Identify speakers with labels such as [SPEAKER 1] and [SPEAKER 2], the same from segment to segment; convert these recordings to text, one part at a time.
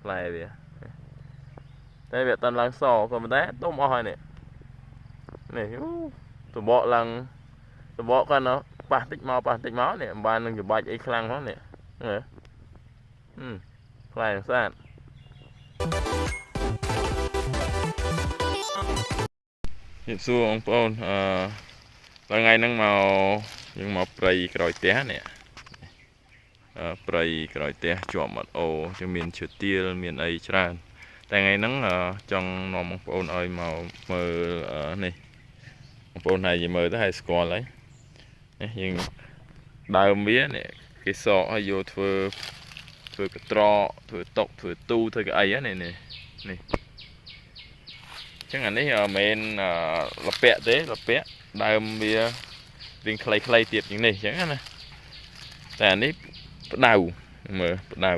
[SPEAKER 1] ផ្លែវាតែវាអត់តាន់ឡើងសក៏ប៉ុន្តែទុំអស់ហើយនេះនេះអូសបកឡើងសបកគាត់ណោះប៉ះតិចមកប៉ះតិចមកនេះមិនបាននឹងច្បាច់អីខ្លាំងផងនេះហឺផ្លែស្អាតជំរាបសួរបងប្អូនអឺដល់ថ្ងៃហ្នឹងមកយើងមកព្រៃក្រោយផ្ទះនេះព្រៃក្រោយផ្ទះជាប់មាត់អូចឹងមានឈើទាលមានអីច្រើនតែថ្ងៃហ្នឹងចង់នាំបងប្អូនឲ្យមកមើលនេះបងប្អូនហើយមើលទៅហើយស្គាល់ហើយនេះយើងដើមវានេះគេសកឲ្យយកធ្វើធ្វើកត្រកធ្វើតុកធ្វើទូធ្វើកៅអីនេះនេះនេះចឹងអានេះមិនមែនលពាក់ទេលពាក់ដើមវារៀងខ្លីៗទៀតជាងនេះចឹងណាតែអានេះផ្ដៅមើលផ្ដៅ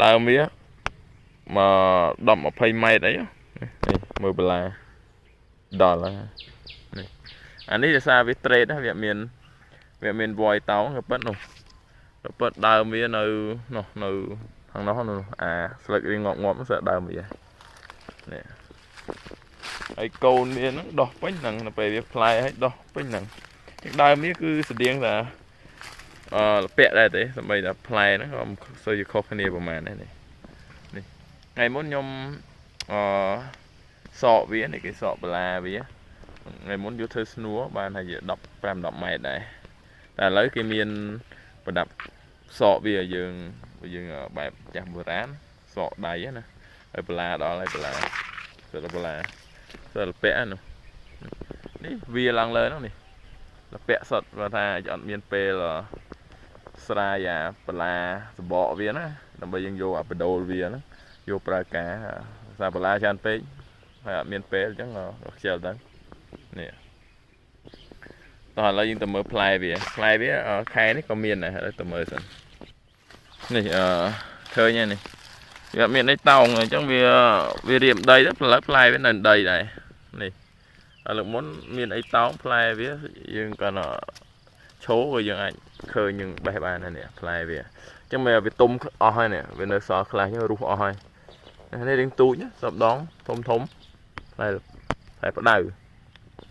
[SPEAKER 1] ដើមវាមក10 20ម៉ែត្រអីនេះមើលបន្លាដល់នេះអានេះដោយសារវាត្រេតណាវាមានវយតោងក៏ពិតនោះក៏ពិតដើមវានៅនោះនៅខាងនោះនោះអាស្លឹករៀងងាប់ងាប់ស្អាតដើមវានេះហើយកូនវាហ្នឹងដោះពេញហ្នឹងដល់ពេលវាផ្លែហើយដោះពេញហ្នឹងចឹងដើមវាគឺស្តៀងថាអឺលពាក់ដែរទេសម្បីតែផ្លែហ្នឹងក៏មិនសូវជាខុសគ្នាប្រហែលដែរនេះនេះថ្ងៃមុនខ្ញុំអឺសកវានេះគេសកបន្លាវាថ្ងៃមុនយកធ្វើស្នួរបានហើយ15 10ម៉ែត្រដែរតែឥឡូវគេមានប្រដាប់សកវាឲ្យយើងបែបចាស់បុរាណសកដៃណាហើយបន្លាដល់ហើយបន្លាសិលបន្លាសិលពាក់នោះនេះវាឡើងលើហ្នឹងនេះលពាក់សុទ្ធគាត់ថាអត់មានពេលស្រាយអាបន្លាសបកវាណាដើម្បីយើងយកអាបដូលវាហ្នឹងយកប្រើការសារបន្លាច្រើនពេកហើយអត់មានពេលអញ្ចឹងក៏ខ្ជិលទៅនេះតោះឥឡូវយើងទៅមើលផ្លែវាផ្លែវាខែនេះក៏មានដែរឥឡូវទៅមើលសិននេះអឺឃើញហើយនេះវាអត់មានអីតោងអញ្ចឹងវារៀបដីទៅផ្លែផ្លែវានៅដីដែរនេះហើយលើកមុនមានអីតោងផ្លែវាយើងក៏ឈោក៏យើងអាចឃើញយើងបេះបានដែរនេះផ្លែវាអញ្ចឹងវាទុំអស់ហើយនេះវានៅសល់ខ្លះអញ្ចឹងរុះអស់ហើយនេះរៀងទូចសពដងធំធំផ្លែផ្លែផ្ដៅ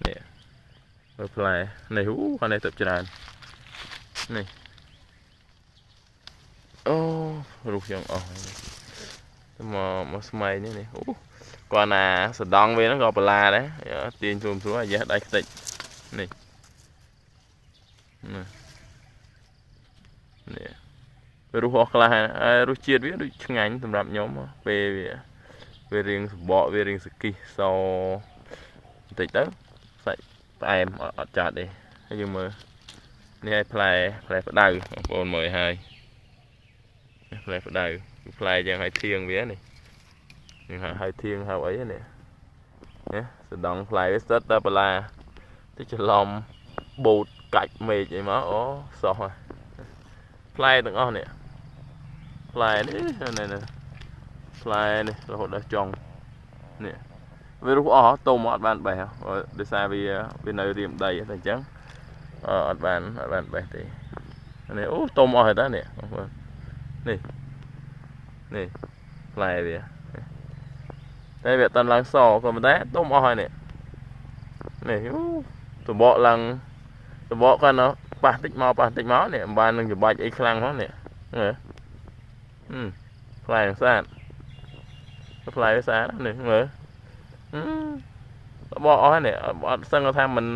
[SPEAKER 1] នេះមើលផ្លែនេះអូខាងនេះទៅច្រើននេះអូរុះយ៉ាងអស់ហើយមកមកស្មៃនេះនេះអូគាត់ណាសដងវាហ្នឹងក៏បន្លាដែរទាញស្រួលស្រួលអាយ៉េះដៃខ្ទេចនេះនេះវារុះអស់ខ្លះហើយរសជាតិវាដូចឆ្ងាញ់សម្រាប់ខ្ញុំពេលវារៀងសបកវារៀងសគិះសបន្តិចទៅសាច់ផ្អែមអត់ចាត់ទេហើយយើងមើលនេះឲ្យផ្លែផ្លែផ្ដៅបងប្អូនមើលហើយផ្លែផ្ដៅផ្លែយ៉ាងឲ្យធៀងវានេះយើងហៅឲ្យធៀងហៅអីនេះណាសដងផ្លែវាស្ទិតតែបន្លាតិចច្រឡំបូតកាច់មេឃអីមកអូសោះហើយផ្លែទាំងអស់នេះផ្លែនេះនេះផ្លែនេះរហូតដល់ចុងនេះវារុះអស់ទុំអត់បានបេះដោយសារវានៅរៀមដីតែអញ្ចឹងអត់បានបេះទេនេះអូទុំអស់ហើយតានេះបងប្អូននេះនេះផ្លែវាតែវាអត់តាន់ឡើងសក៏ប៉ុន្តែទុំអស់ហើយនេះនេះអូសបកឡើងសបកគាត់ណោះប៉ះតិចមកប៉ះតិចមកនេះមិនបាននឹងច្បាច់អីខ្លាំងផងនេះហឺផ្លែស្អាតផ្លែស្អាតនេះមើលបកអស់នេះអត់សឹងថាមិន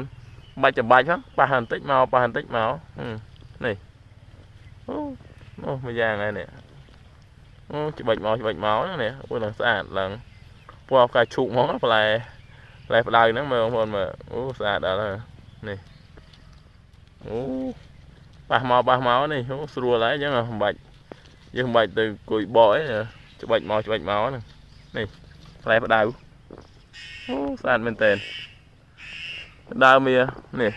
[SPEAKER 1] បាច់ច្បាច់ផងប៉ះបន្តិចមកប៉ះបន្តិចមកនេះអូអូមួយយ៉ាងហើយនេះអូច្បាច់មកច្បាច់មកនេះអូឡើងស្អាតឡើងពណ៌ផ្កាឈូកហ្មងផ្លែផ្លែផ្ដៅហ្នឹងមើលបងប្អូនមើលអូស្អាតដល់ហើយនេះអូប៉ះមកប៉ះមកនេះអូស្រួលហើយអញ្ចឹងមិនបាច់យើងមិនបាច់ទៅអង្គុយបកអីច្បាច់មកច្បាច់មកហ្នឹងនេះផ្លែផ្ដៅអូស្អាតមែនតើដើមវានេះ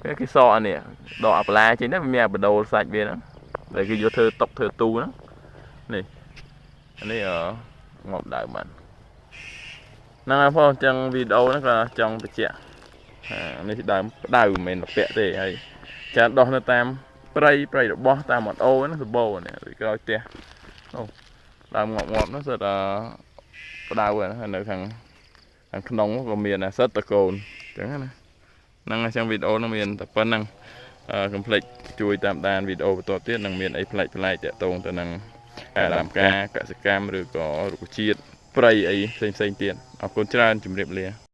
[SPEAKER 1] វាគេសកអានេះដកអាបន្លាចេញទៅវាមានអាបដូលសាច់វាហ្នឹងដែលគេយកធ្វើតុកធ្វើទូហ្នឹងនេះអានេះងាប់ដើមបានហ្នឹងហើយបងចឹងវីដេអូហ្នឹងក៏ចង់បញ្ជាក់នេះដើមផ្ដៅមិនមែនលពាក់ទេហើយចាដោះនៅតាមព្រៃព្រៃរបស់តាមមាត់អូហ្នឹងសបោនេះក្រោយផ្ទះអូ ដើមងាប់ងាប់នោះសិតតែផ្ដៅហើយនៅខាងខាងក្នុងក៏មានដែរសិតតកូនអញ្ចឹងណាហ្នឹងអញ្ចឹងវីដេអូហ្នឹងមានតែប៉ុណ្្នឹងកុំភ្លេចជួយតាមដានវីដេអូបន្ទាប់ទៀតនឹងមានអីប្លែកប្លែកតាក់ទងទៅនឹងការដាំការកសិកម្មឬក៏រុក្ខជាតិព្រៃអីផ្សេងផ្សេងទៀតអរគុណច្រើនជម្រាបលា។